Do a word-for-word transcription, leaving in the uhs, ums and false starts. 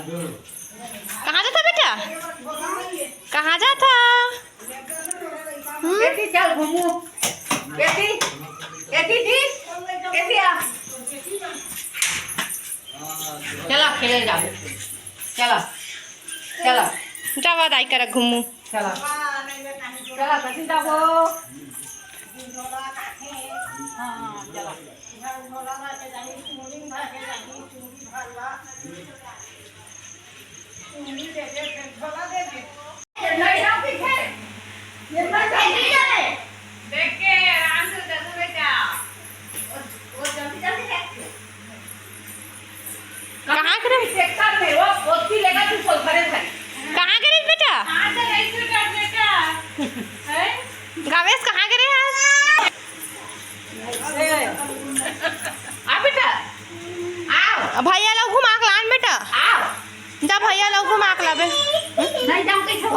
कहाँ जाथा बेटा? कहाँ जाथा? हम्म? एती चल घूमू। एती, एती जी। एती आ। चला, खेले जाओ। चला, चला। जावा दाई करा घूमू। चला, चला, कति जाबो? हाँ, चला। देख के आराम से उतर बेटा। कहाँ करे? ट्रैक्टर में वो पोती लेगा तू सब घरे भाई। कहाँ करे बेटा? कहाँ से रही तू डर बेटा? हैं? गावेश कहाँ करे आज? आ बेटा, आओ। भैया लोग घुमा के लान बेटा। आओ। जा भैया लोग घुमा के लाबे। नहीं जाऊँ कैसे हो?